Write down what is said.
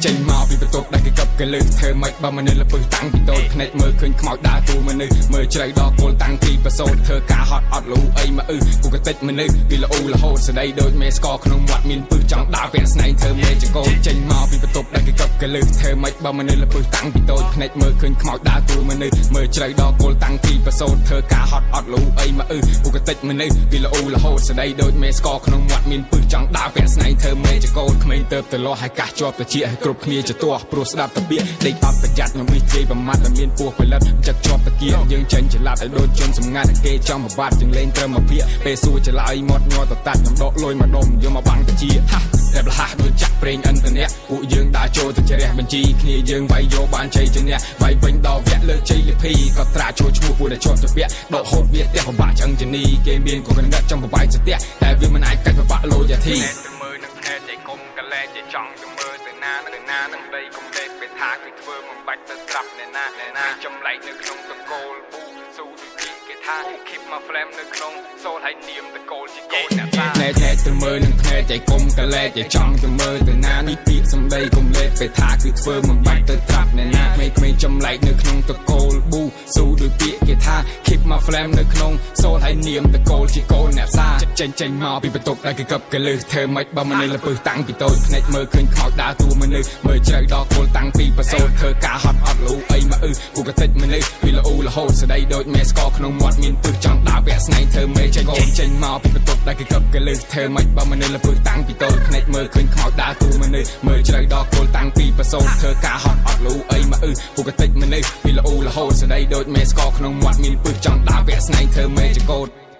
ចេញមកពីបន្ទប់ដែលគេកឹបកលឹះធ្វើម៉េចបើមនុស្សលពឹសតាំងពីតូចភ្នែកមើលឃើញខ្មោចដើរតួមនុស្សមើលជ្រៅដល់គល់តាំងពីប្រសូតធ្វើការហត់អត់លូអីមកអ៊ឺគូកតិចមនុស្សពីលូរហូតស្ដីដូចមេស្កក្នុងមាត់មានពឹសចង់ដើរពាក់ស្នែងធ្វើមេចកោចេញមកពីបន្ទប់ដែលគេកឹបកលឹះធ្វើម៉េចបើមនុស្សលពឹសតាំងពីតូចភ្នែកមើលឃើញខ្មោចដើរតួមនុស្សមើលជ្រៅដល់គល់តាំងពីប្រសូតធ្វើការហត់អត់លូអីមកអ៊ឺគូកតិចមនុស្សពីលូរហូតស្ដីដូចមេស្កក្នុងមាត់មានពឹសចង់ដើរពាក់ស្នែងធ្វើមេចកោក្មេងទៅទៅលាស់ឲ្យកាសជាប់តិចឲ្យគ្រប់គ្នាចទាស់ព្រោះស្ដាប់តាពាកដេកអត់ប្រយ័ត្នខ្ញុំវិជ័យប្រមាត់តែមានពោះផលិតចឹកជាប់តាគៀយើងចេញចល័តឲ្យដូចជនសម្ងាត់គេចង់បបាត់ជាងលេងត្រឹមមកភាកពេលសួរចល័យមាត់ញ័រតតាត់ខ្ញុំដកលុយមកដុំយកមកបាំងតាជាហារ៉ែបលះដូចចាក់ប្រេងឥន្ធនៈពួកយើងដើរចូលទៅជ្រះបញ្ជីគ្នាយើងវាយយកបានជ័យជំនះវាយវិញដល់វគ្គលើកជ័យលភីក៏ត្រាចូលឈ្មោះពួកដែលជាប់ទៅពាក់ដកហូតវាផ្ទះពិបាកឆ្អឹងជនីគេមានកកណិតចង់បបាយស្ទះតែវាមិនអាចកាច់ពិបាកលោយ៉ាធីទៅមើលនឹងភ្នែកឯកុំកលែកឯចង់ទៅមើលទៅណាទៅណានឹងដីកុំលេបពេលថាគឺធ្វើមិនបាច់ទៅត្រាប់អ្នកណាអ្នកណាចម្លែកនៅក្នុងតកូលប៊ូស៊ូដូចពីគេថា keep my flame នៅក្នុងសូលឲ្យនាមតកូលជាកូនអ្នកតាណែណែទៅមើលនឹងភ្នែកឯកុំកលែកឯចង់ទៅមើលទៅណានេះពាក្យសំដីកុំលេបពេលថាគឺធ្វើមិនបាច់ទៅត្រាប់អ្នកណាក្មេងៗចម្លែកនៅក្នុងតកូលប៊ូស៊ូដូចពាក្យគេថា keep my flame នៅក្នុងសូលឲ្យនាមតកូលជាកូនអ្នកផ្សារចេញចេញមកពីបន្ទប់ដែលគេកឹបកលឹះធ្វើម៉េចបើមនុស្សលពឹសតាំងពីតូចភ្នែកមើលឃើញខ្មោចដើរតួមនុស្សមើលជ្រៅដល់គល់តាំងពីប្រសូតធ្វើការហត់អត់លូអីមកអ៊ឺគូកតិចមនុស្សពីលូរហូតស្ដីដូចមេស្កក្នុងមាត់មានពឹសចង់ដើរពាក់ស្នែងធ្វើមេចេញកូនចេញមកពីបន្ទប់ដែលគេកឹបកលឹះធ្វើម៉េចបើមនុស្សលពឹសតាំងពីតូចភ្នែកមើលឃើញខ្មោចដើរតួមនុស្សមើលជ្រៅដល់គល់តាំងពីប្រសូតធ្វើការហត់អត់លូអីមកអ៊ឺគូកតិចមនុស្សពីលូរហូតស្ដីដូចមេស្កក្នុងមាត់មានពឹសចង់ដើរពាក់ស្នែងធ្វើមេចកោត។